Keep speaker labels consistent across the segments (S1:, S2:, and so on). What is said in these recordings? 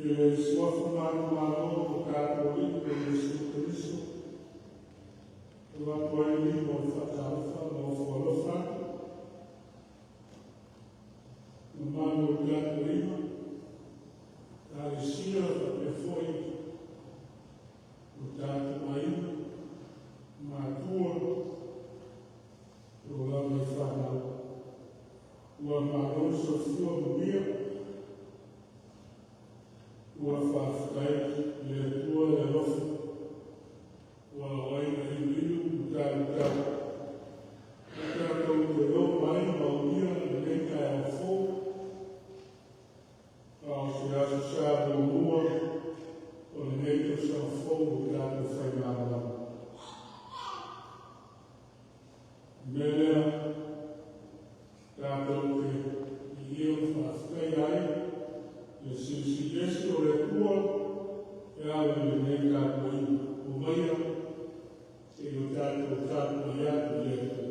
S1: I le suafa manumalo o tatou Alii o Iesu Keriso, e avatu ai le lima o le faatalofa ma ofo alofa atu i le mamalu o le tapuaiga, Ekalesia faapea foi o tatou aiga, matua e oo lava i fanau. Ua malo le soifua manuia, ua faafetai i le Atua le alofa ua ao ai ona iluilu ma taumatau ua tatou toe oo mai ma ulia lenei taeao fou, a o se Aso Sa muamua o lenei tausaga fou o tatou faimalamalama. O le mea lea tatou te viia ma faafetaia ai le Silisili Ese o le Atua e ala i lenei tapuaiga. Omaia se i o tatou tapuai atu i le Atua.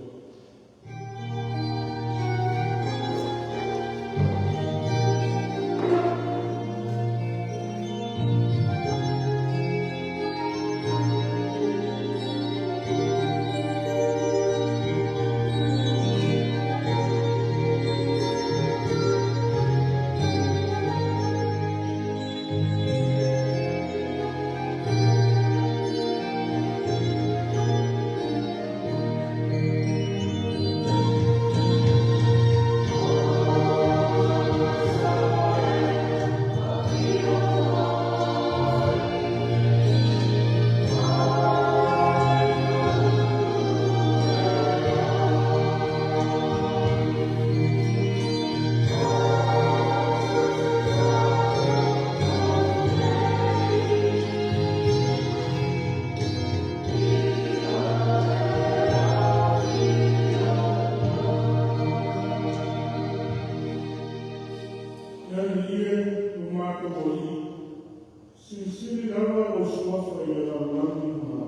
S1: Le Alii e, lo matou Alii, silisili lava lou suafa i le lalolagi ma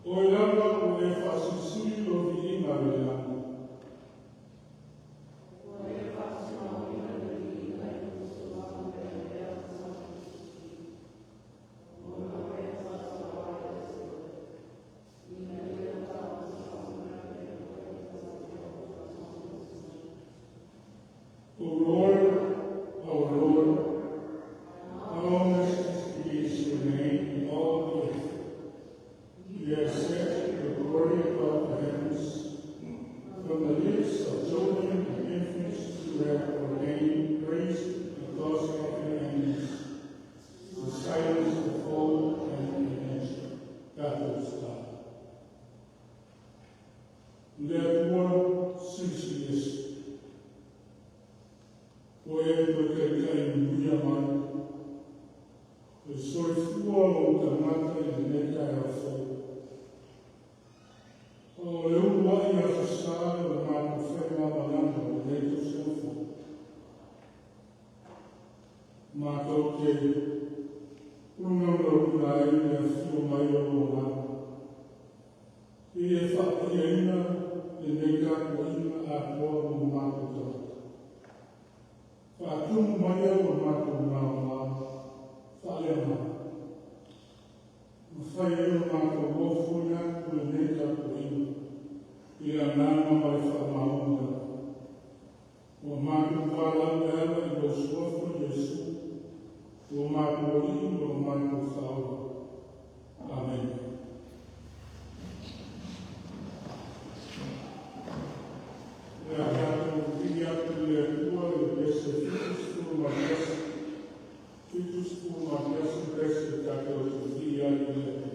S1: Oe lava ua e faasilisili lou viiga i le lagi. O Lord, our Lord, how majestic is your name in all the earth. You have set your glory above the heavens. From the lips of children and infants you have ordained praise because of your enemies, to silence the foe and the avenger. Tatou tatalo. Le Atua Silisili Ese, ua e toe taitai manuia mai le soifua o ou tagata i lenei taeao fou. O le uluai aso Sa o le matou faigamalaga o lenei tausaga fou. Matou te ulunaunauina ai le afio mai o lou Agaga i e faapaiaina lenei tapuaiga atoa mo matou tagata. Faatumu mai au o matou maumau faaleagaga. Mafai ai ona matou ofoina atu lenei tapuaiga i le agaga ma le faamaoni lava. Ua matou valaau e ala i lou suafa Iesu, lo matou Alii ma lo matou Faaola. Amene. Le a tatou vivii atu i le Atua i le pese 71, 71 pese tatou te vivii ai i le Atua.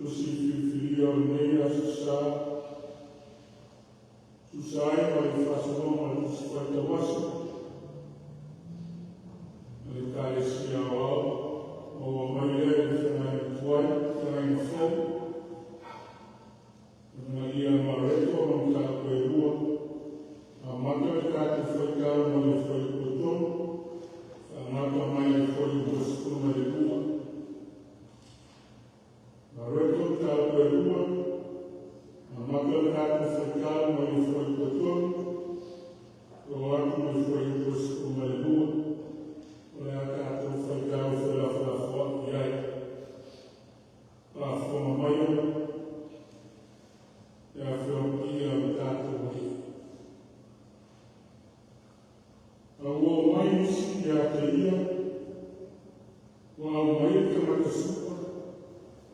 S1: Tusi filifilia o lenei Aso Sa, tusa ai ma le faasologa o le Tusi Faitau Aso a le Ekalesia Aoao, maua mai lea i le feagaiga tuai, feagaiga fou. Amatalia a Mareko ma Mataupu e lua, amata le tatou faitau mai le fuaiupu e 3, faagata mai le fuaiupu e 12. Mareko mataupu e lua, amata le tatou faitau mai le fuaiupu e 3 e oo atu i le fuaiupu e 12. O le a tatou faitau felafolafoai ai. Faafofoga maia le Afioga Paia o le tatou Alii. A ua omai isi ia te ia, ua aumaia le tagata suka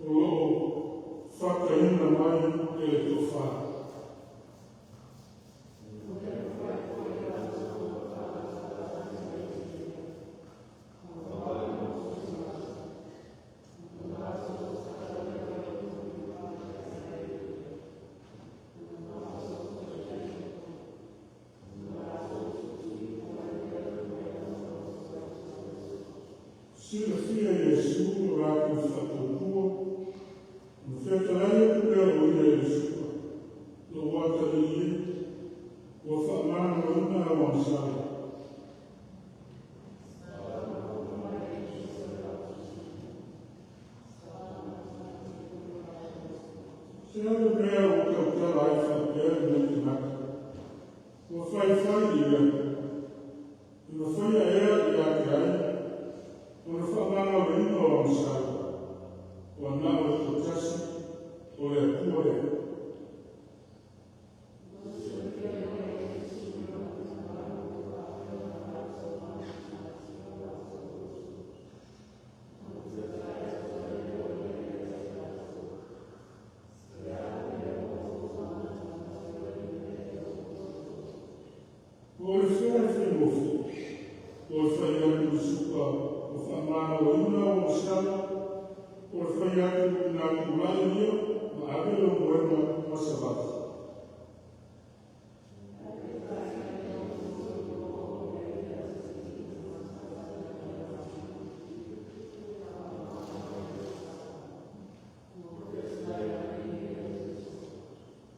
S1: o lo o fataina mai e le toafa. Silafia e Iesu lo latou faatuatua, ona fetalai atu lea o Ia i le suka, “Lou atalii e, ua faamagaloina au agasala.” Se a le mea ua tautala ai faapea lenei tagata? Ua faifai ia, e mafaia ea ia te ai ona faamagaloina o agasala? Ua na o le toatasi o le Atua lea.” O le fea e faigofie, po o le fai atu i le suka ua faamagaloina au agasala, po o le fai atu ina tulai ia ma ave lou moega ma savali?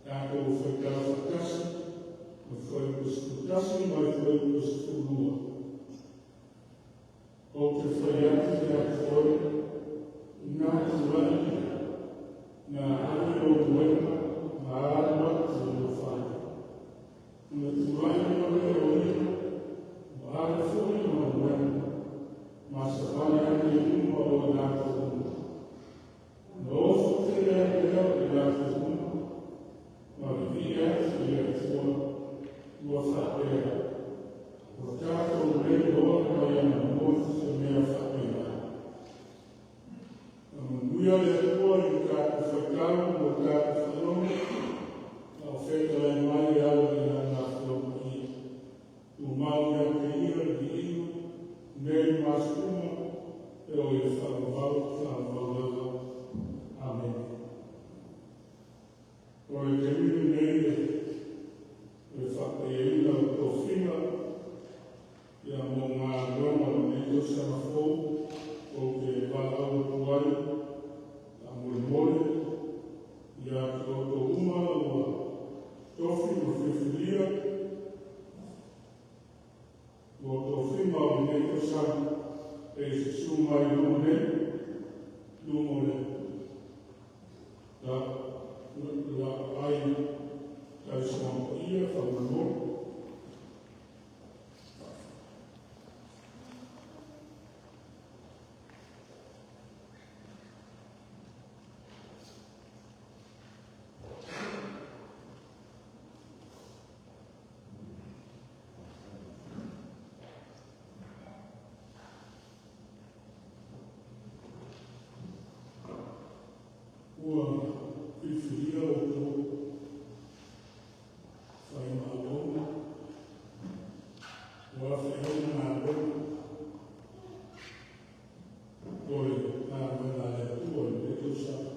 S1: Tatou faitau faatasi le fuaiupu 11 ma le fuaiupu 12. Ou te fai atu ia te oe, ina tulai ia, na ave lou moega ma alu atu i lou fale. Ona tulai loa lea o ia, ua ave foi lona moega, ma savali ane i luma o i latou uma. Na ofo tele ai lea o i latou uma, ma vivii atu i le Atua, ua faapea, ua tatou le iloa mai anamua se mea faapena. Faamanuia le Atua i le tatou faitau ma le tatou faalogo, a o fetalai mai e ala i Lana Afioga Paia. Tumau ia te Ia le viiga, nei ma aso uma, e oo i le faavavau, faavavau lava. Amene. O le taimi lenei o le faapaiaina o tofiga ia mo galuega o lenei tausaga fou ou te valaau atu ai faamolemole ia te outou uma ua tofi ma filifilia mo tofiga o lenei tausaga e susu mai i luma nei, luma o le la, la ai tausaga paia faamolemole. Ua filifilia outou faimaauauna ua feau ma galuega o le galuega a le Atua i lenei tausaga.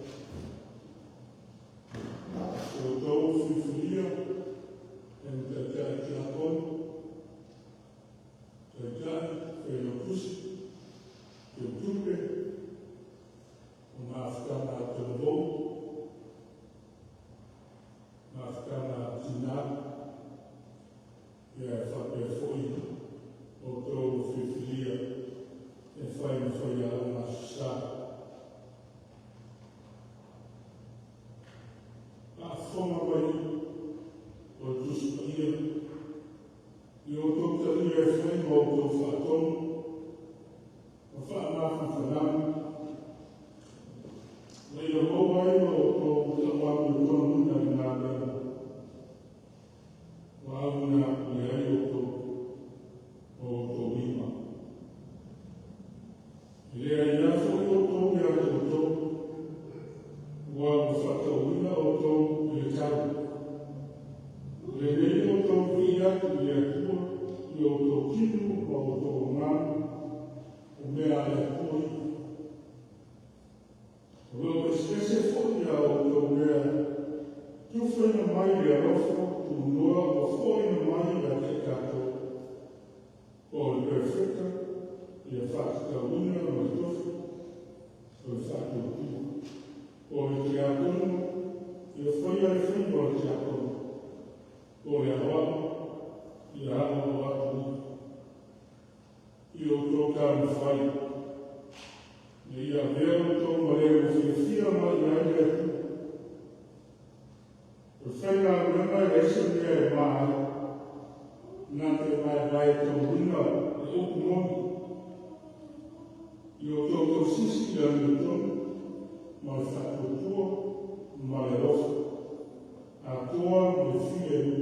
S1: faafofoga mai o le Tusi Paia, ia outou talia e fai ma outou faatonu ma faamafanafanaga, ma ia maua ai lo outou tauamiotonuina i le galuega ua auina atu i ai outou ma outou lima. E le aia foi outou ia te outou, ua ua faatauina outou i le tau. O lenei outou vivii atu i le Atua i o outou tino ma outou agaga, o mea a le Atua ia. O lo o eseese foi a outou mea tufaina mai le alofa tunoa ua foaina mai ia te i tatou, po o le perofeta, ia faatatauina ma le tofi o le faatuatua, po o le tiakono, ia faia le faiva o le tiakono, po o le aoao, ia aoao atu ia. I outou taumafai ina ia avea outou ma le ua fiafia mai i ai le Atua. O le faigaluega e leai se mea e ma ai, na te vaevaetonuina le upu moni. I outou tausisi i le amiotonu ma le faatuatua ma le alofa, atoa ma le filemu,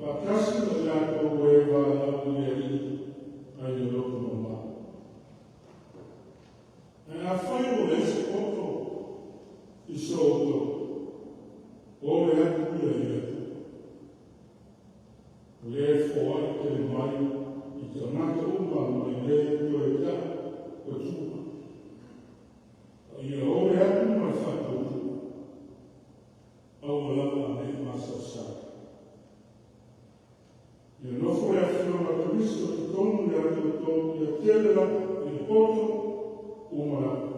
S1: faatasi ma i latou e valaau i le Alii mai le loto mama. Ae afai ua leai se poto i so outou, ole atu ia i le Atua. O lea e foai tele mai i tagata uma ma e le toe tau atua. A ia ole atu ma le faatuatua, aua lava ne i masalosalo. Ia nofo le afioga a Keriso i totonu ia te outou, ia tele lava i le poto uma lava.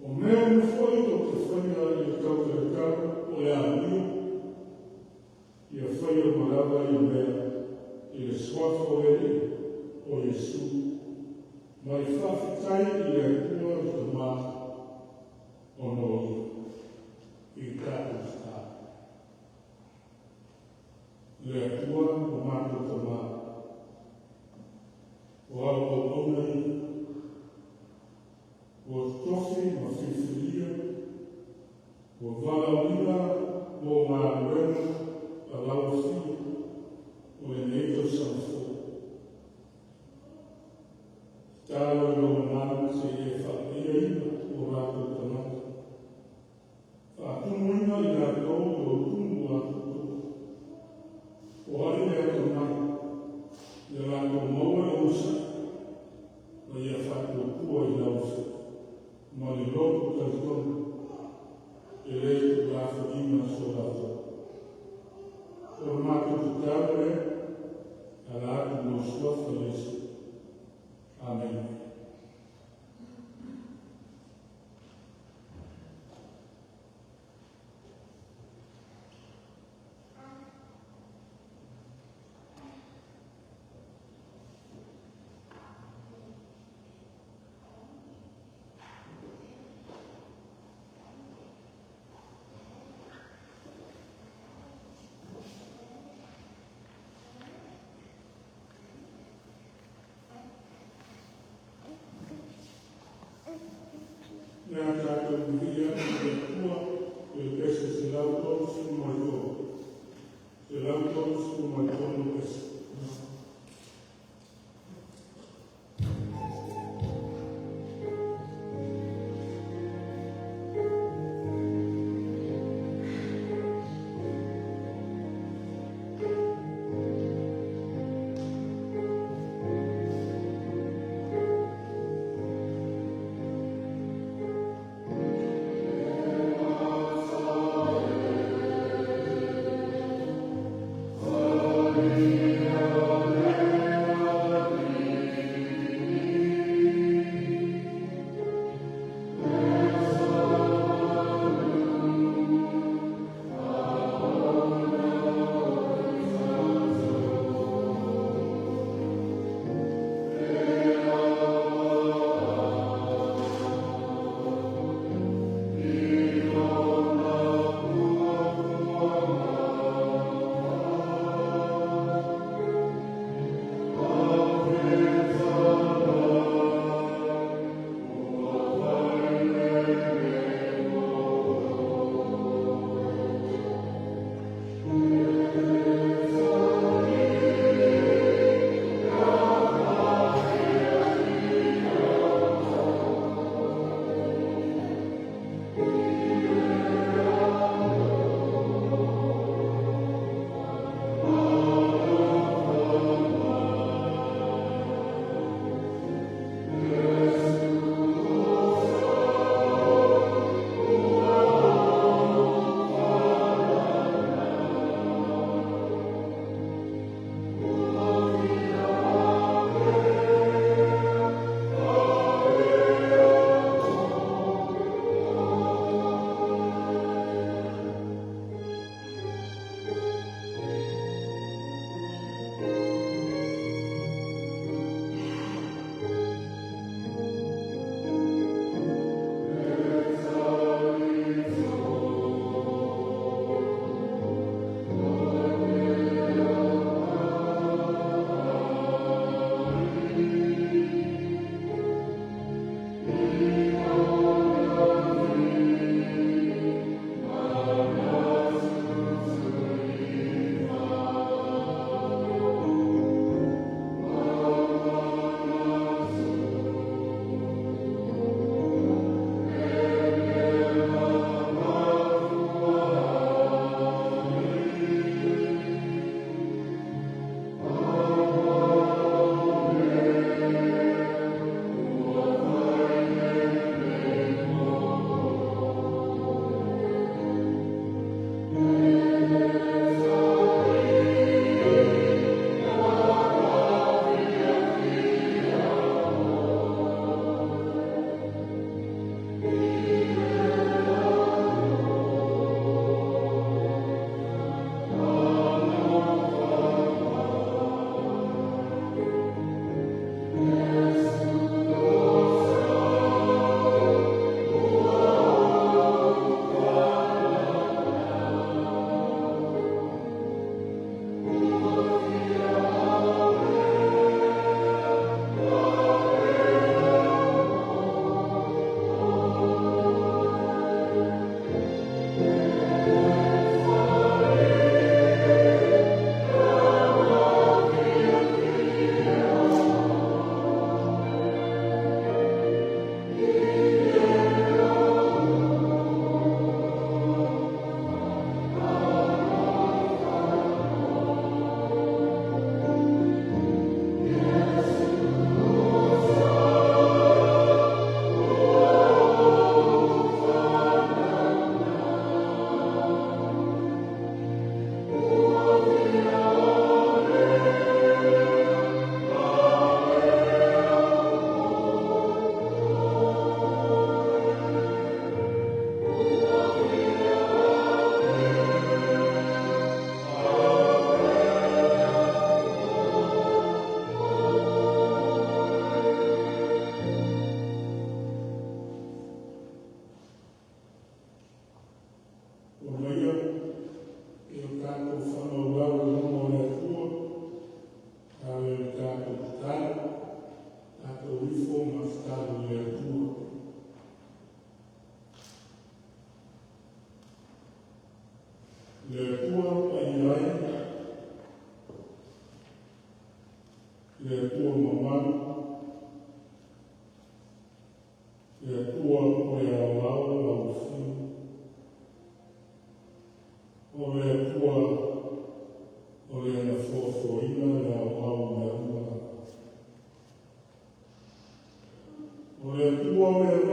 S1: O mea uma foi tou te faia i le tautalatala po o le amio, ia faia uma lava ia mea i le suafa o le Alii o Iesu, ma le faafetai i le Atua le Tama ona o Ia i tatou tatalo. Le Atua o matou Tama, o au auauna ia, ua totofi ma filifilia, ua valaauina mo galuega a lau Afio o lenei tausaga fou. Tatalo i lou agaga se i e faapaiaina o latou tagata. Faatumuina i latou i o tumu atoatoa. O ai le atamai, ia latou maua le onosai, ma ia faatuatua i lau Afio, ma le loto talitonu, e le tuulafoaiina so latou. O le matou tatalo lea, ala atu i lou suafa Iesu. Amene. Le a tatou vivii atu i le Atua i le pese 133. 133 pese.
S2: Amen.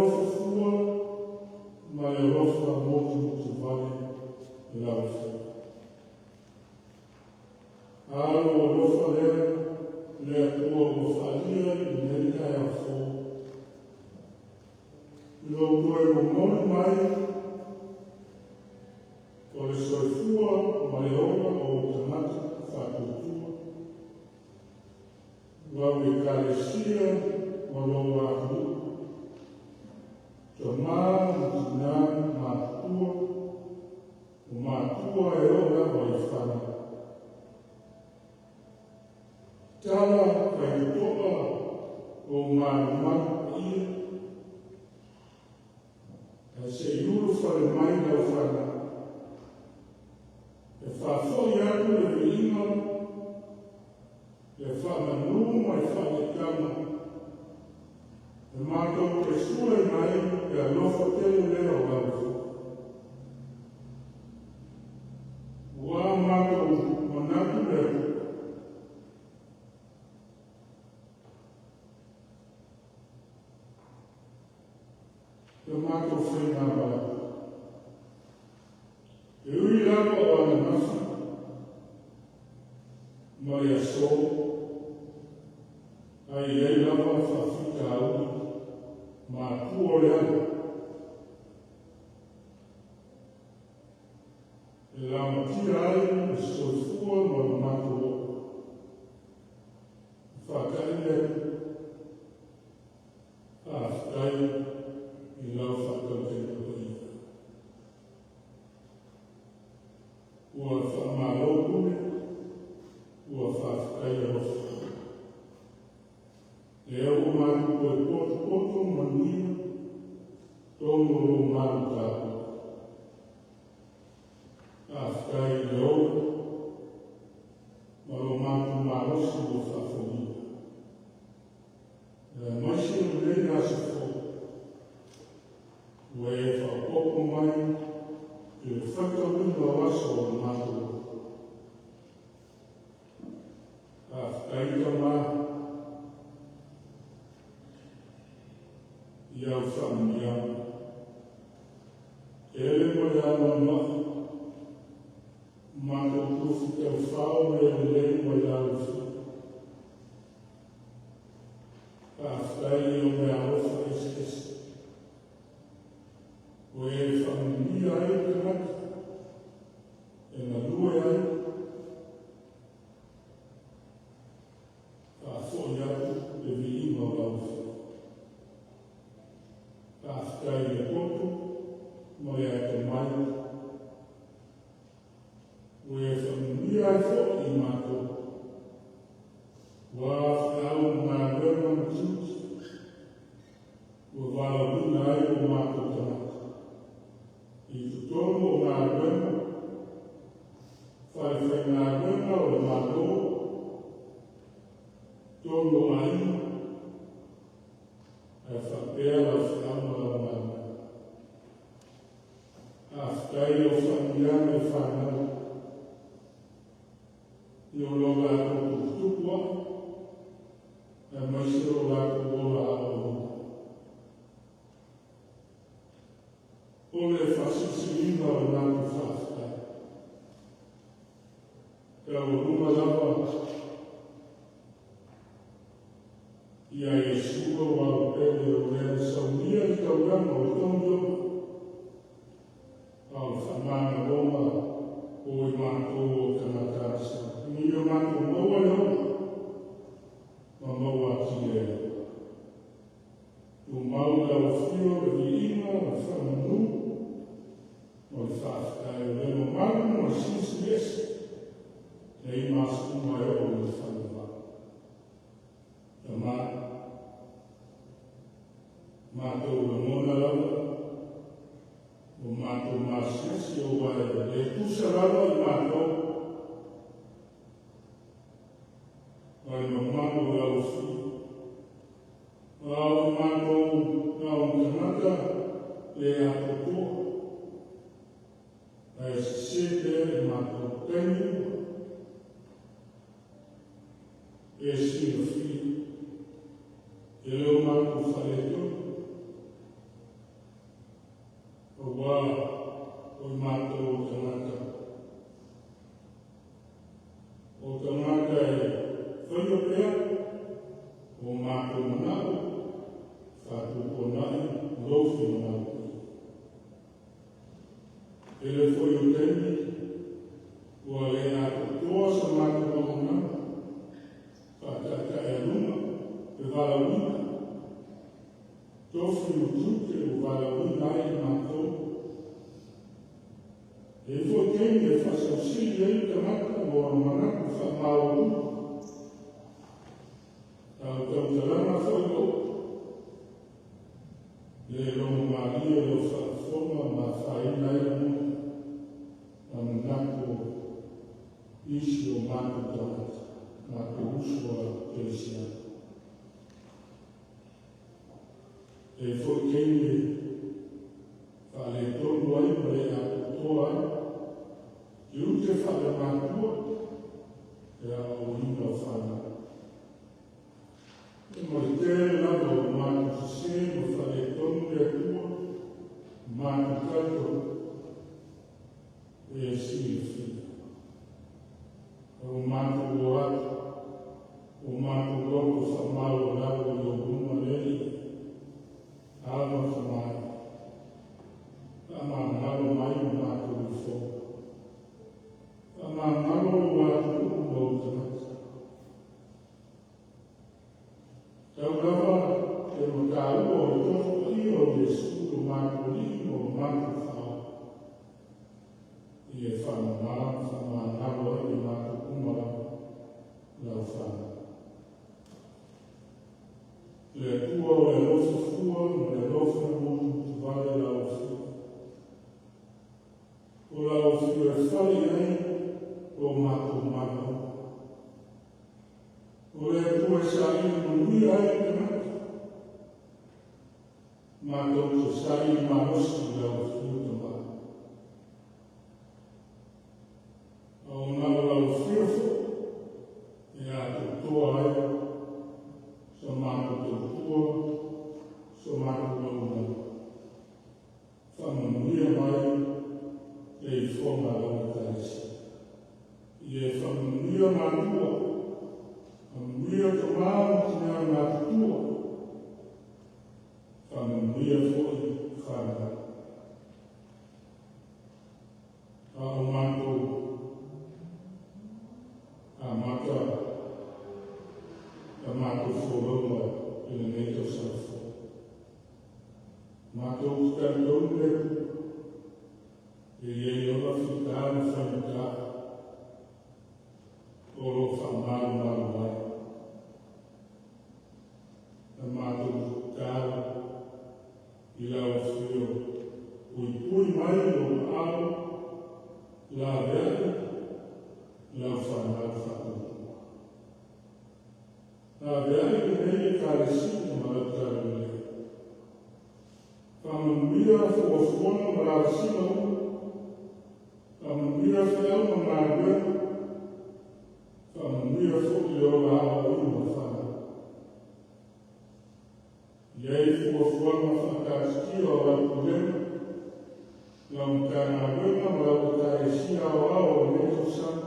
S1: alofa fua ma le alofa motumotu vale i lau Afioga. A lou alofa lea le Atua ua faaalia i lenei taeao fou, i lou toe momoli mai o le soifua ma le ola o ou tagata faatuatua, lau Ekalesia ma lou atunuu, tamā ma tinā matutua, o matua e oo lava i fanau. Tala faitotoa o malumalu paia, ae se i ulufale mai lau fanau, e faafoi atu le viiga, le faamanu ma le faautautaga, e matou te suaina ai le alofa tele lea o lau Afioga. Ua matou manatu le Atua, le matou faigamalaga, e ui lava o ananafi ma le aso, ae i ai lava faafitauli matua o le ala, e lamatia ai le soifua ma le matou ola. Faafetai le Atua, faafetai i lau faatautaiga paia. Ua faamalo pule, ua faafetai alofa. Lea ua matou toe potopoto manuia totonu o lou malu tapuai. Faafetai i le ola ma lo matou malosi ua faafofoga. Aemaise o lenei aso fou, ua e faaopoopo mai i le faitauina o aso o le matou ola. Faafetai Tama i au faamanuiaga. Tele ma le anoanoai, matou tofi taufao mea lelei mai lau Afioga. Faafetai i ou meaalofa eseese, ua e faamanuia ai le tagata e galue ai, faafoi atu le viiga o lau Afioga. Faafetai i le poto ma le atamai, ua e faamanuia ai foi i matou, ua feau ma galuega ma tiute, ua valaauina ai o matou tagata i totonu o galuega falefaigaluega o le Malo, totonu o aiga, ae faapea lau feau ma lau galuega. Faafetai i au faamanuiaga i fanau, i o lo latou tuputupu ae, aemaise o latou ola aoaoina. O le faasilisiliga o le matou faafetai, taualuga lava ia Iesu o pele o lea na saunia i taulaga o le togi ola, a o le faamagaloga o i matou o tagata agasala, ina ia matou maua le ola ma maua atili ai. Tumau i lau afio le viiga, o le faamanu ma le faafetai o le mamalu ma le silisili ese, nei ma aso uma e oo i le faavavau. Tama, matou lagona lava o matou masiasi aua e le tusa lava i matou ma le mamalu o lau afio. A o matou na o tagata le atoatoa, ae sese pea i matou taimi uma e silafia e le o matou faaletonu. Auā o i matou o tagata. O tagata e faia pea o matou manao, faatupuanai ma lou finagalo. E le foi o taimi, ua le atoatoa sa matou auaunaga, faataetaealuga pe valaauina, tofi ma tiute ua valaauina ai i matou. E i ai foi taimi e faasausili ai le tagata ma ona manatu faamaualuga, a o tautalaga foi ma upu, le logomalie i lau faafofoga ma afaina ai lagona ma manatu o isi o matou tagata, matou uso a kerisiano. E i ai foi taimi e faaletonu ai ma le atoatoa ai tiute faale-matua e aoaoina o fanau. E ma le tele lava o matou sesē ma faaletonu le Atua, matou talitonu e silafia. O matou o atu, o matou loto faamaualalo i ou luma le Alii, alofa mai, faamagalo mai ma matou ifoga. Faamagalo lou atunuu ma ou tagata. Tau lava le mataua o le toto paia o Iesu lo matou Alii ma lo matou Faaola. Ia e faamama ma faamagalo ai le matou uma lava lau fanau. Le Atua o le alofa fua ma le alofa mutumutuvale lau afio. O lau afio e fale i ai o matou manaoga. O le Atua e saili manuia ai le tagata. Matou te saili malosi i lau afio Tama. O na o lau afio foi e atoatoa ai sa matou tautua, so matou auaunaga. Faamanuia mai le ifoga a lau Ekalesia. Ia e faamanuia matua, faamanuia tamā ma tinā matutua, faamanuia foi fanau. A o matou amata la matou folauga i lenei tausaga fou. Matou te talitonu le Atua, e i ai lava fita ma faigata o lo o faamalumalu mai. Na matou tatalo i lau afio puipui mai lou aao, laveai lau fanau faatuatua. Laveai lenei Ekalesia ma lau talalelei. Faamanuia fuafuaga ma lavasiga uma. Faamanuia feau ma galuega. Faamanuia foi le ola aoaoina o fanau. I ai fuafuaga faataatitia o lau pulega, lau Matagaluega ma lau Ekalesia Aoao o lenei tausaga,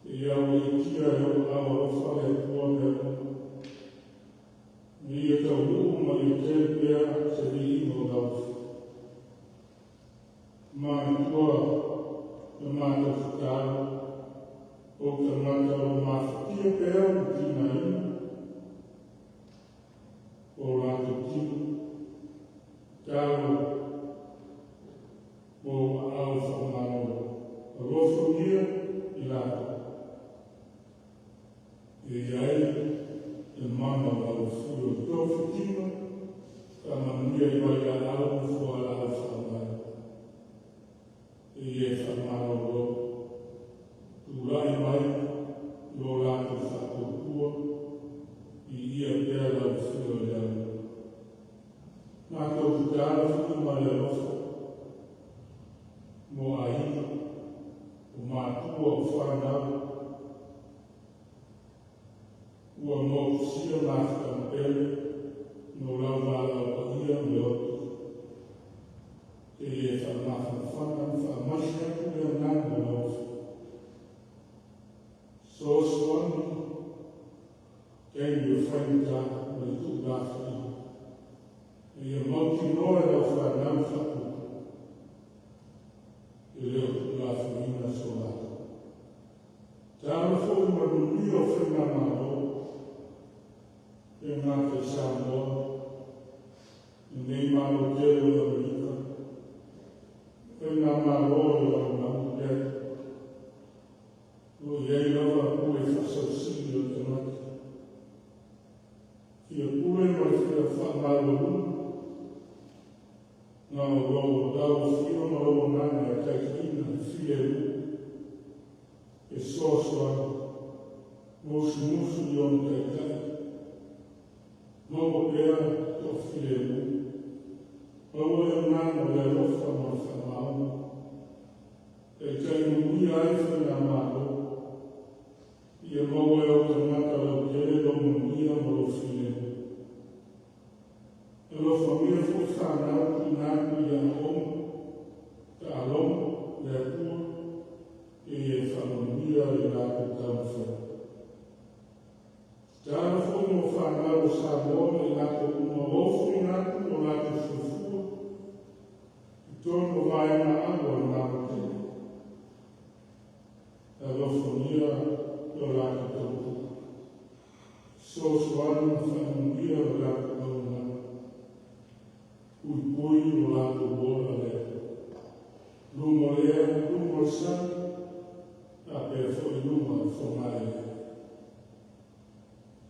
S1: ia aualiitia e lou aao alofa le Atua mea uma. Ma ia taunuu ma ia tele pea se viiga o lau afio. Manatua le matou tatalo, o tagata o lo mafatia pea ma tigaina, o latou tino, talo mo aao faamalo, alofagia i latou. E i ai le mana o lau afio i togafitiga, faamanuia i vailaau ma fualaau faaogaina. E ia e faamalolo, tulai mai lo latou faatuatua, viia pea lau afio i le aulima. Matou tatalo foi ma le alofa mo aiga, o matua o fanau, ua motusia mafutaga pele no lau valaau paia ma le oto. Mautinoa e lau fanau faaputu, e le o tuulafoaiina so latou. Tatalo foi mo le manuia o faigamalo, e le gata i Samoa, lenei Malo tele o Amerika, faigamalo o le lalolagi lea, o lo o i ai lava pule faasausili a le tagata, fia pule ma le fia faamaualuga, na o lau afio ma lou agaga e taitaiina le filemu, fesoasoani, musumusu i ona taitai, maua pea le toafilemu, maua le agaga o le alofa ma le faamaoni, taitai manuia ai faigamalo, ia maua e ou tagata lautele lou manuia ma lou filemu. Alofagia foi fanau tuuina atu i aoaoga, taaloga, le Atua, ia e faamanuia i latou taumafaiga. Tatalo foi mo fanau a Samoa ma i latou uma ua ofoina atu lo latou soifua i totonu o vaega aau a le Malo tele. Alofagia lo latou tautua, fesoasoani ma faamanuia le latou auaunaga, puipui lo latou ola le Atua, luga o le ea, luga o le sami, faapea foi luga o fogaeleele.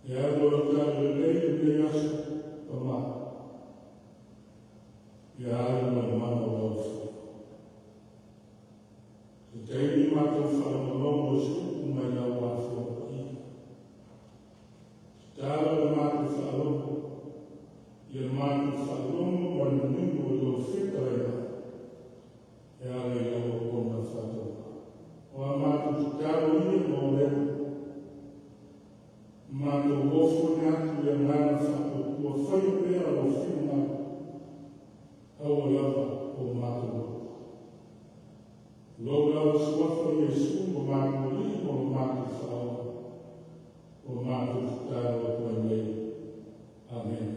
S1: E alu lau talalelei i lenei aso ma ia alu ma le mana o lau Afioga. Se taimi matou faalogologo i se upu mai lau Afioga Paia. Tatala le matou faalogo, ia matou faalogo ma le manino i lau fetalaiga e ala i lau auauna faatauvaa. O a matou tatalo ia ma olega, matou ofoina atu i le agaga faatuatua, faia pea lou finagalo, aua lava o matou loto. Lou lava suafa Iesu ua matou Alii ma lo matou Faaola, ua matou tatalo atu ai nei. Amene.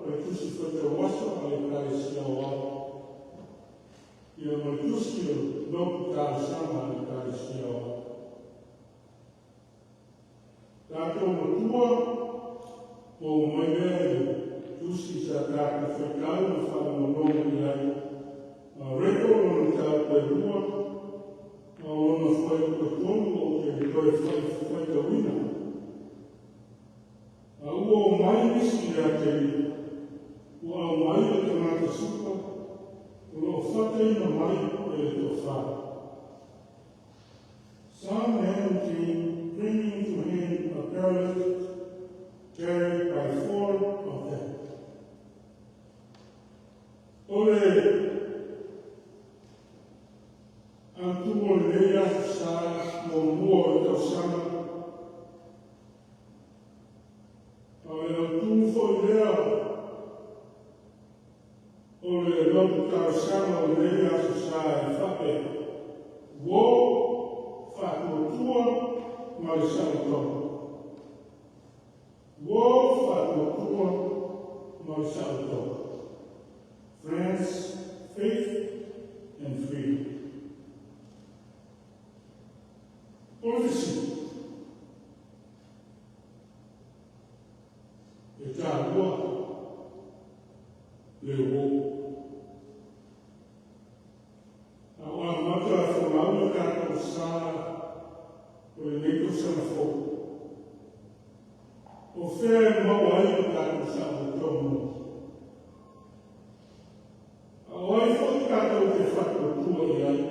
S1: o le Tusi Faitauaso a le Ekalesia Aoao, ia ma le Tusi o Lotu Talosaga a le Ekalesia Aoao. Tatou matua ua oo mai lea i le tusi sa tatou faitau ma faalogologo i ai, Mareko lona mataupu e 2 ma lona fuaiupu e 3 ou te toe faitauina. A ua omai nisi ia te ia, ua aumai le tagata suka o lo o fataina mai e le toafa. Some men came, bringing to him a paralytic carried by four of them. O le autu o lenei aso sa muamua o le tausaga, o le autu foi lea o le lotu talosaga o lenei aso sa e faapea, uo, faatuatua ma le saolotoga. Uo, faatuatua ma le saolotoga. Friends, faith and freedom. O le fesili, e taua le uo. A o amata folau le tatou sa o lenei tausaga fou. O fea e maua ai o tatou saolotoga? A o ai foi tatou te faatuatua i ai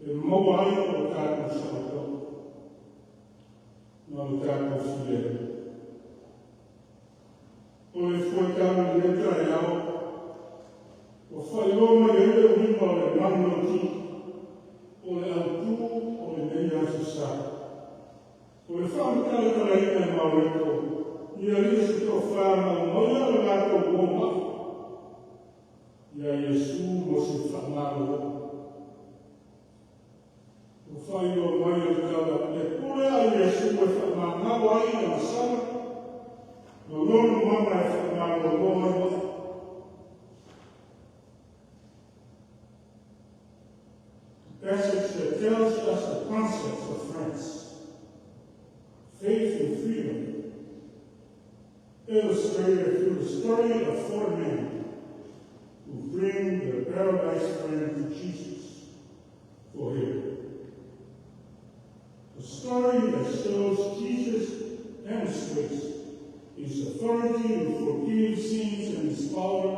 S1: e maua ai o tatou saolotoga ma o tatou filemu? O le fuaitau i lenei taeao, ua faailoa mai ai le uiga o le manulauti o le autu o lenei aso sa. O le faamatalatalaina e Mareko i alii se toafa na aumaia le latou uo mai ia Iesu mo se faamalolo. Ua faailoa mai e le tala le pule a Iesu e faamagalo ai le Lasala ma lona mana e faamalolo ai mai. Passage that tells us the concepts of friends, faith and freedom, illustrated through the story of four men who bring their paralyzed friend to Jesus for healing. A story that shows Jesus demonstrates his authority to forgive sins and his power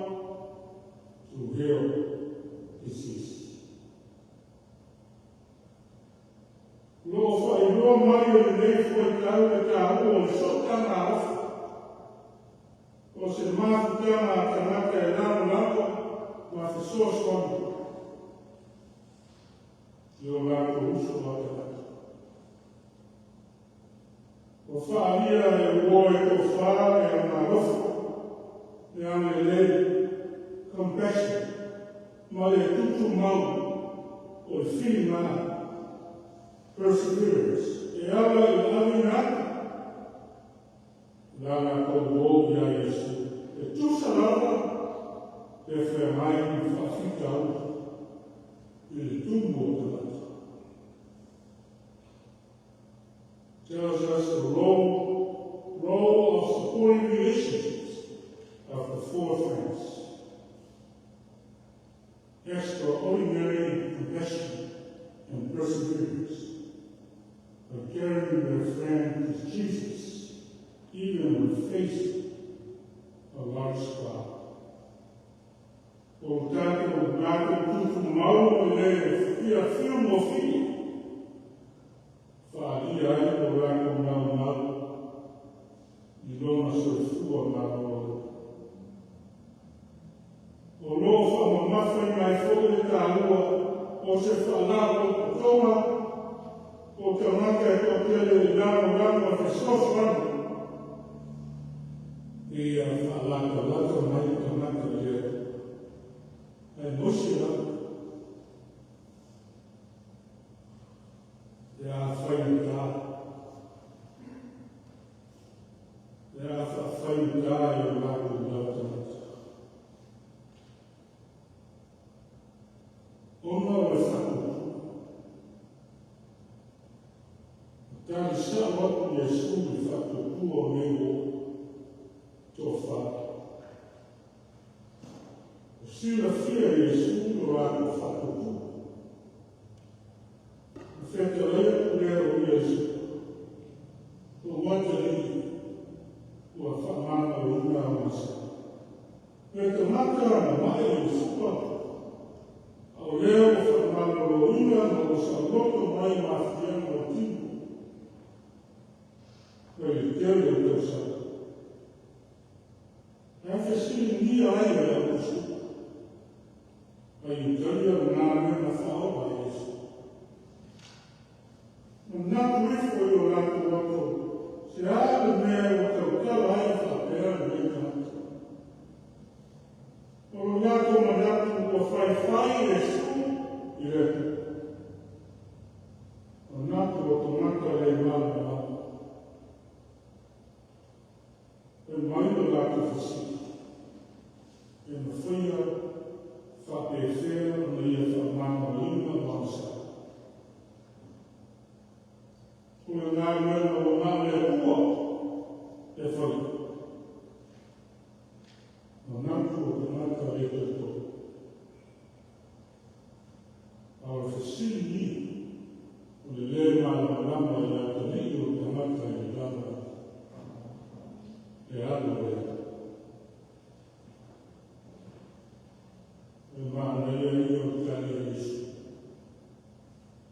S1: to heal disease. Lo faailoa mai o lenei fuaitau le taua o le sootaga alofa. O se mafutaga a tagata e lagolago ma fesoasoani i o latou uso a tagata. Ua faaalia e uo e toafa le agaalofa, le agalelei, compassion, ma le tutumau o le filiga, perseverance, e ala i le aveina atu la latou uo ia Iesu. E tusa lava le feagai ma faafitauli i le tumu o tagata. Tells us the role of supporting relationships of the four friends. Extraordinary compassion and perseverance by carrying their friend to Jesus, even when facing a large crowd. O tatou latou tutumau o le fia fiu mo fili, faaalia ai o latou maumau i lona soifua maloloina. O lo o faamamafaina ai foi le taua o se faalapotopotoga o tagata e toatele i lagolago ma fesoasoani ia faalatalata mai tagata i le Atua. Ae mosi lava le afaigata, le a faafaigata. i o latou lava tagata. Ona o le faatuatua. Na tali sao atu Iesu i le faatuatua o nei uo toafa. Ua silafia e Iesu lo latou faatuatua. Na fetalai atu lea o ia i suka, ua atalii ua faamagaloina au gasegase. Le tagata na mai i le suka, a o lea ua faamaloloina ma ua saoloto mai maafiaga o le tino mai le tele o tausaga. Ae fesiligia ai e le autusiupa, a ia talia lena mea na faaola e Iesu. Manatu ifo i o latou loto, se a le mea ua tautala ai faapea lenei tagata. O lo latou manatu ua faifai Iesu i le Atua. Manatu o tagata le malamalama. E mai lo latou fesili, e mafaia faapefea ona ia faamagaloina ma sa. O le galuega ua na o le Atua e faia. Manatu o tagata le talitonu. A o le fesili ia, o le le malamalama i le atalii o le tagata i le lalolagi, le alo o le Atua. E manaia ia o le tali a Iesu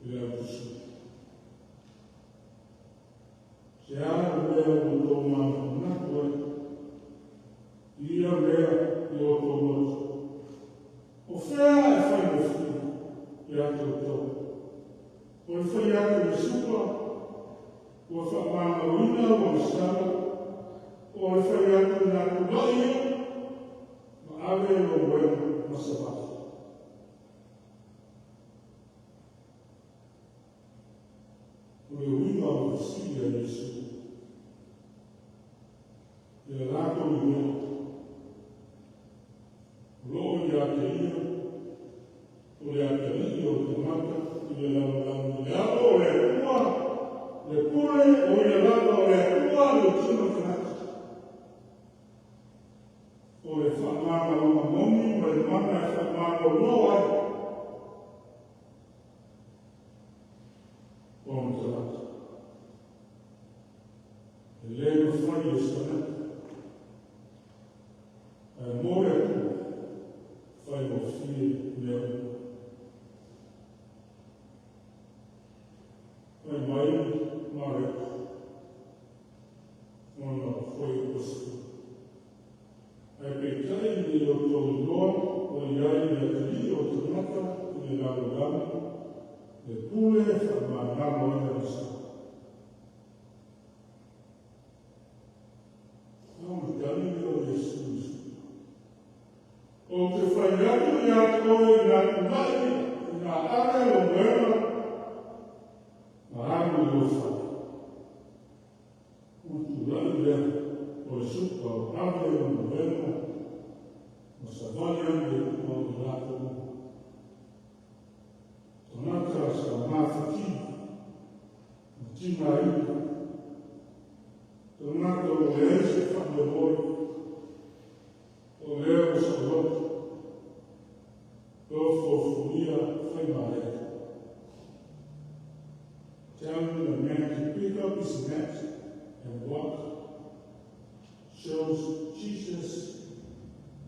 S1: i le autusiupa. Se a le mea ua outou manatunatu ai, i ia mea i o outou loto. O fea e faigofie ia te outou. O le fai atu i le suka, ua faamagaloina ua gasala, o le fai atu ina tulai ia, ma ave lou moega ma savali. O le uiga o le fesili a Iesu. Ia latou iloa, o loo ia te ia, o le atalii o le tagata i le lalolagi, le alo o le Atua, le pule o ia lava o le Atua le tino tagata. O le faamagaloga moni ma le mana e faamalolo ai o ona tagata. E le mafai e se tagata. Ae mo le Atua, faigofie mea uma. Fai mai Mareko, ona fuaiupu 10. Ae peitai ina ia outou iloa ua i ai le atalii o le tagata i le lalolagi, le pule e faamagalo ai gasala. Ona tali lea o Iesu i suka. Ou te fai atu ia te oe ina tulai ina ave lou moega ma alu i lou fale. Ona tulai lea o le suka o ave lona moega ma savali ane i luma o i latou uma. Tagata sa mafatia ma tigaina. Tagata ua leai se faamoemoe. O lea ua saoloto. Tofuafugia faimalae. Telling the man to pick up his mat and walk shows Jesus'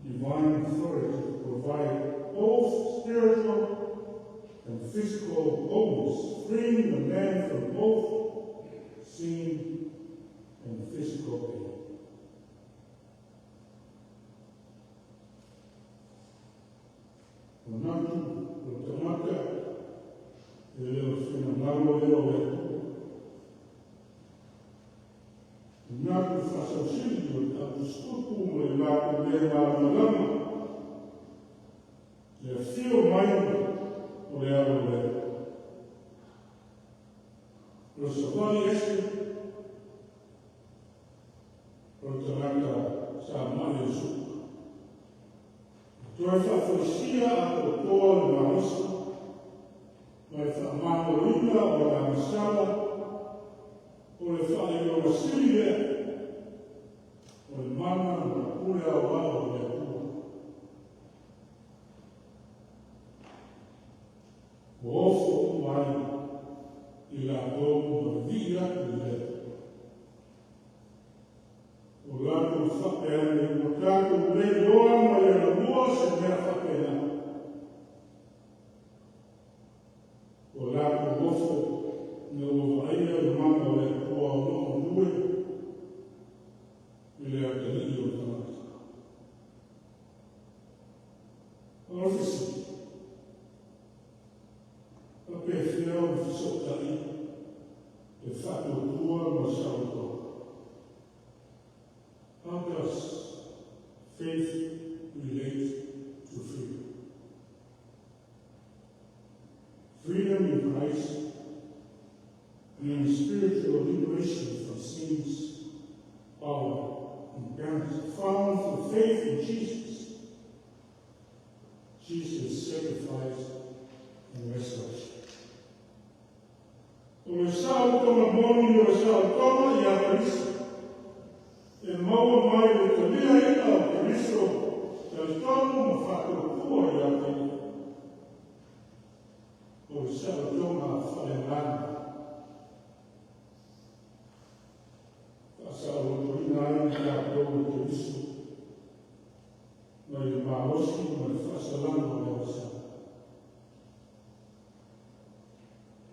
S1: divine authority to provide both spiritual and physical wholeness, freeing the man from both sin and physical pain. Manatu o le tagata e le o finagalo lea o le Atua. Manatu faasausili o le autusitupu ma le latou le malamalama. Le afio mai o le alo o le Atua. O le savali ese o le tagata sa Toe faafoisia atoatoa le malosi ma le faamagoloina o le agasala o le faailoga sili lea o le mana ma le pule aoao a le Atua. Ua ofo uma ai i latou ma le vivii atu i le Atua. O latou faapea ane, ua tatou le iloa mai anamua se mea faapena. Ua latou ofo ina ua vaaia le mana o le Atua o lo o galue i le atalii o le tagata. O le fesili, faapefea ona fesootai le faatuatua ma le saolotoga? How does faith relate to freedom? Freedom in Christ means spiritual liberation from sin's power and penalty found through faith in Jesus' sacrifice and resurrection. O le saolotoga moni o le saolotoga ia Keriso. E maua mai le taliaina o Keriso, talitonu ma faatuatua ia te ia. O le saolotoga faaleagaga. Faasaolotoina ai tatou e Keriso mai le malosi ma le faasalaga o le agasala.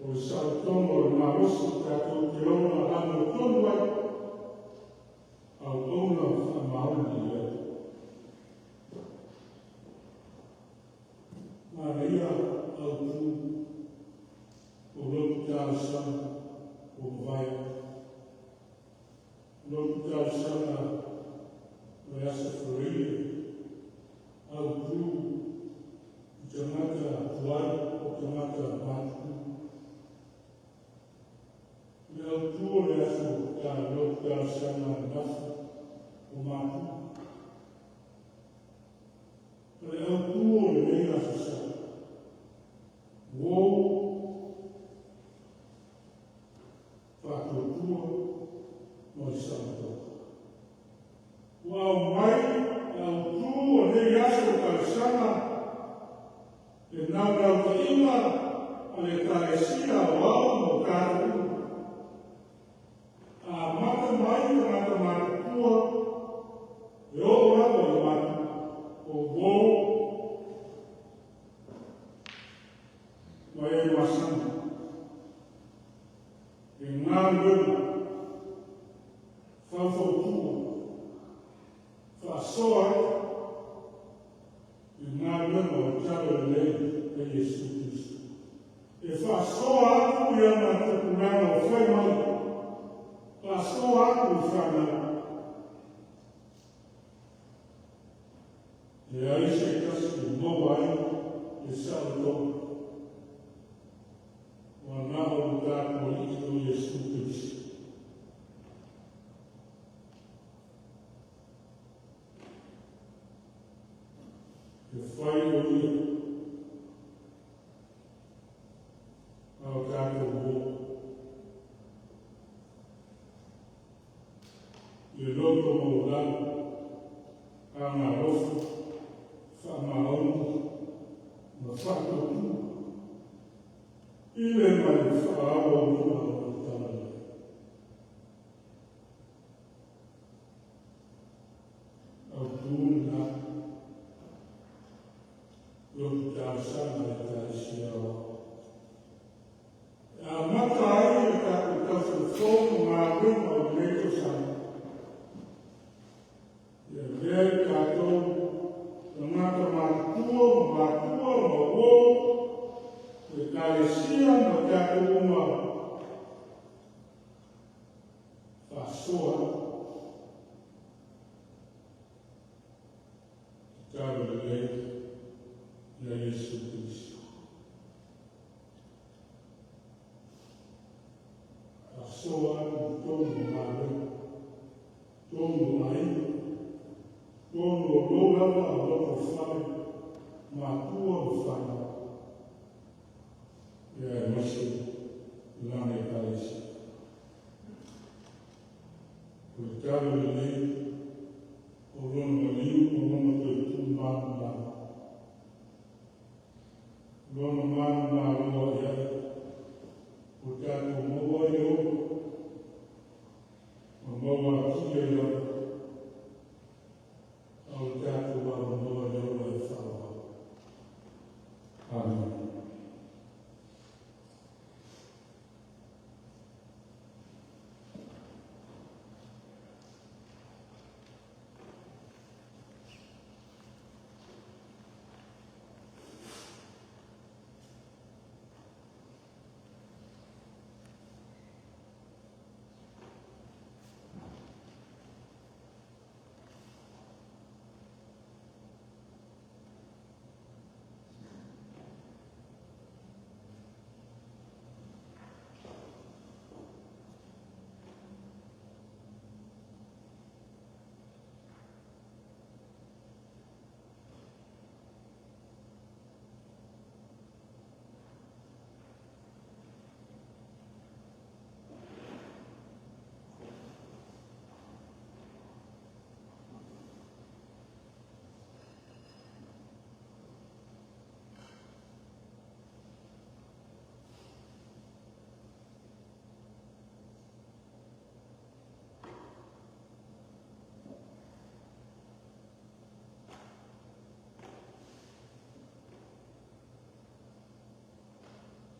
S1: O le saolotoga o le malosi tatou te ona amiotonu ai, auauna faamaoni i le Atua. Manaia autu o lotu talosaga ua mavae atu. Lotu talosaga o le Aso Faraile, autu i tagata tuai o tagata matutua. Le autu o le aso ta lotu talosaga ananafi o matua. O le autu o lenei aso sa, uou faatuatua ma le saolotoga. Ua aumai le autu o nei aso talosaga le naunautaiga a le Ekalesia Aoao mo tatou uma. Amata mai tagata matutua e oo lava i matua o uou ma e masani e galuega faufautua faasoa atu i galuega o le talalelei a Iesu Kristo. E faasoa atu i ana tupulaga o fai mai, faasoa atu i fanau. Leai se tasi e maua ai le saolotoga. Ua na o le tatou Alii o Iesu Kristo. E fai o ia a o tatou uo. I le loto maualalo, agalofa, faamaoni, ma faatuatua. I le ma le faaauauina o le talalelei. Autu lena lotu talosaga le Ekalesia Aoao. E amata ai le tatou tausaga fou ma galuega o lenei tausaga. Ia avea i tatou tagata matutua ma matua ma uo, le Ekalesia ma tatou uma faasoa i talalelei ia Iesu Kristo. Faasoa atu i totonu o galuega, totonu o aiga, totonu o lou lava lotofale. matua ma fanau, ia aemaise Lana Ekalesia. O le tala lelei o Lona maliu ma Lona toe tumanumanu, Lona manumalo aʻeaʻe, ua tatou maua ai le ola, ma maua atili ai lava, a o le tatou avanoa i le ola e faaauau. Amen.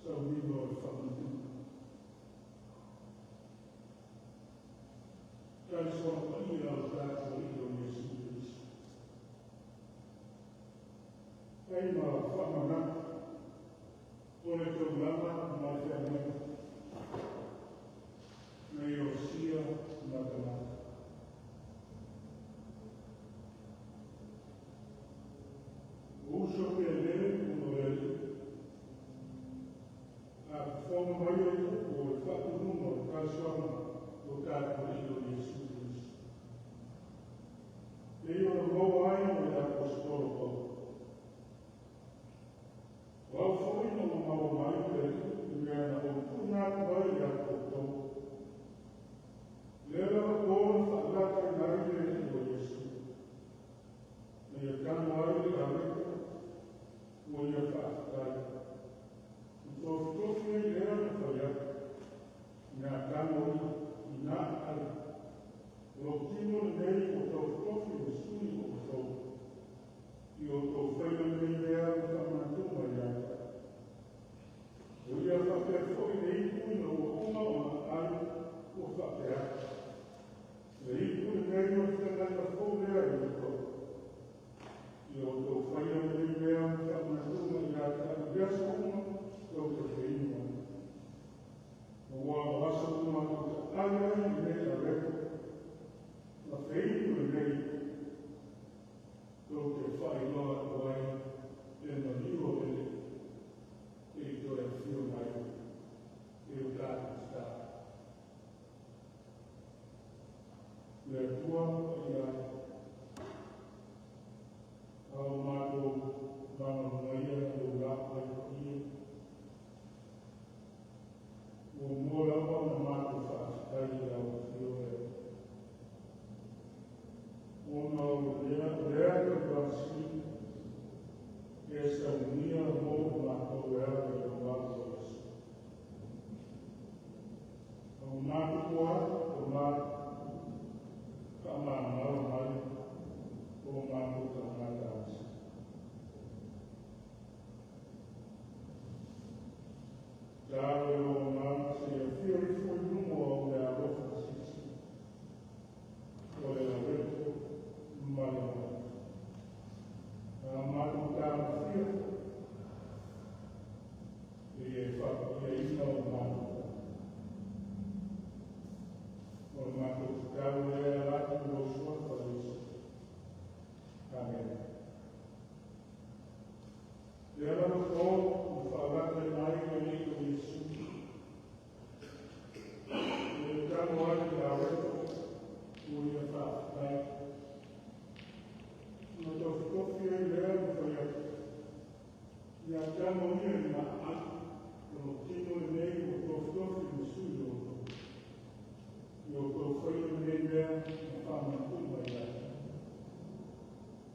S1: Sauniga o le Faamanatuga. Talisola paia o tatou Alii o Iesu Keriso. Ai ma faamanatu o le taulaga ma le feagaiga na ia osia ma tagata. O uso pele ona o le Alii, a fofoga mai ai upu o le faatunuga o le talisoaga o tatou Alii o Iesu Keriso. E ia ona maua ai o le Aposetolo Paulo. O au foi na ua maua mai le Alii i mea na ou tuuina atu ai ia te outou. Lea lava po na faalataina ai le Alii o Iesu. Na ia tago ai le areto ua ia faafetai. Na tofitofi ai lea na fai atu. Ina tago ia, ina ai. O lou tino lenei ua tofitofi e sui o outou. I o outou faia lenei mea ma faamanatuga ia te au. O ia faapea foi le ipu ina ua uma ona ai ua faapea atu. Le ipu lenei o le feagaiga fou lea i outou. I o outou faia lenei mea ma faamanatuga ia te au i aso uma tou te feinu ai. Aua o aso uma tou te ai ai lenei areto, ma feinu lenei ipu, tou te faailoa atu ai le maliu o le Alii, e i toe afio mai e o tatou tatalo. Le Atua paia ai, a o matou magalungaia lou lapai paia, muamua lava ona matou faafetai i lau Afioga e ona o lea taulaga sili e saunia mo matou e ala i lou alo o Iesu. O matou atu o matou faamagalo mai o matou tagata asi. Tatalo i lou Agaga seia afio ifo i luga o au le alofa silisili o le areto ma le manatu. A matou tagofia e e faapaiaina o matou tagata. O le matou tatalo lea e ala atu i lou suafa Iesu. Amen. Lea lava po na faalataina ai le Alii o Iesu. E tago ai le areto ua ia faafetai. Na tofitofi ai lea na fai atu. Ia tagogia i maau, o lo tino lenei ua tofotofi ma sui o outou. Ia outou faia lenei mea ma faamanatuga ia te au.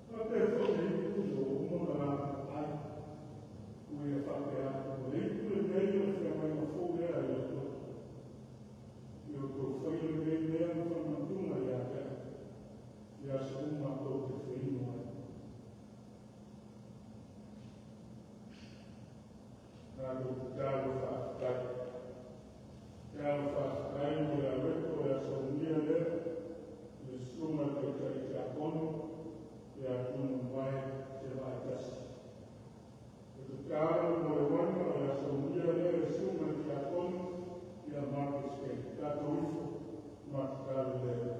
S1: Faapea foi le ipu ina ua uma ona latou ai, ua ia faapea atu, “O le ipu lenei o le feagaiga fou lea i outou. Ia outou faia lenei mea ma faamanatuga ia te au, i aso uma tou te feinu ai.” Tatou tatalo faafetai. Tatalo faafetai mo le alueto o le aso umia lea i le susuga i le Taitai Tiakono ia Tunumae Semaitasi. E tatalo mo le uaina o le aso umia lea i le susuga i le Tiakono ia Marcus Kane. Tatou ifo ma tatalo i le Atua.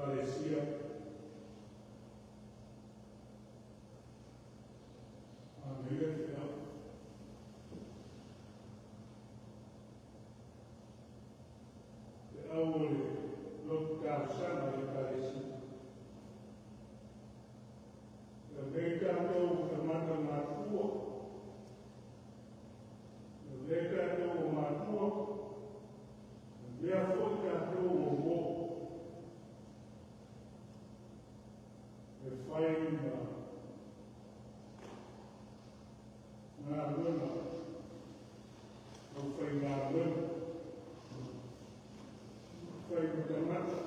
S1: Ekalesia manaia le feau. Feau o le lotu talosaga o le Ekalesia. E avea i tatou ma tagata matutua, e avea i tatou o matua, e avea foi tatou o uō. E fai ma galuega, aufaigaluega, fai ma tagata,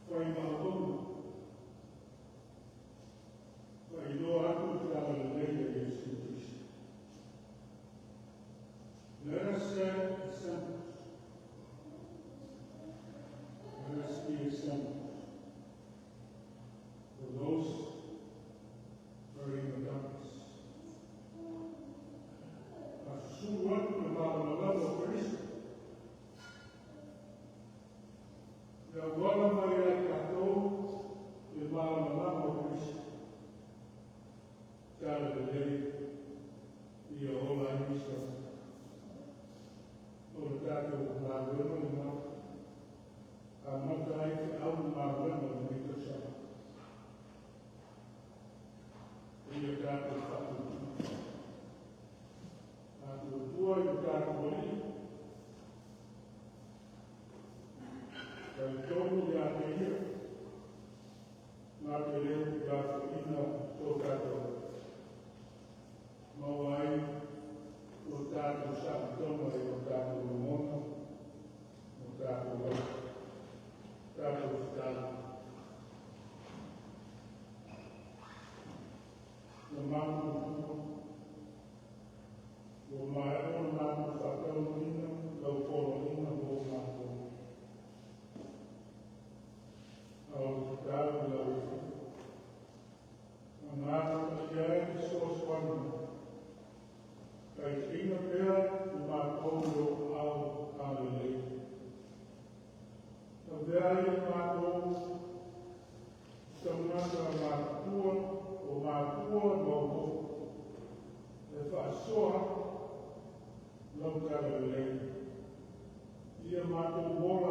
S1: fai ma auauna, faailoa atu le talalelei a Iesu Keriso. Let us set examples. Let us be examples for those who are in the darkness. Fasusulu atu le malamalama o Keriso. Le auala mai ai tatou le malamalama o Keriso. Talalelei ia ola ai nisi o o le tatou galuega lena. Amata ai feau ma galuega o lenei tausaga. Ia tatou faatuatua. Faatuatua i lo tatou Alii. Talitonu ia te ia. Na te le tuulafoaiina to tatou. Maua ai o tatou saolotoga i o tatou lagona, o tatou loto. Tatou tatalo. Na matou Atua, ua maea ona matou faataunuuina lau poloaiga mo matou. A o le tatalo i lau Afioga. Agaga Paia e fesoasoani mai. Taitaiina pea le matou i o aao agalelei. Avea ai le matou tagata matutua o matua ma uō. E faasoa lau talalelei. Ia matou ola.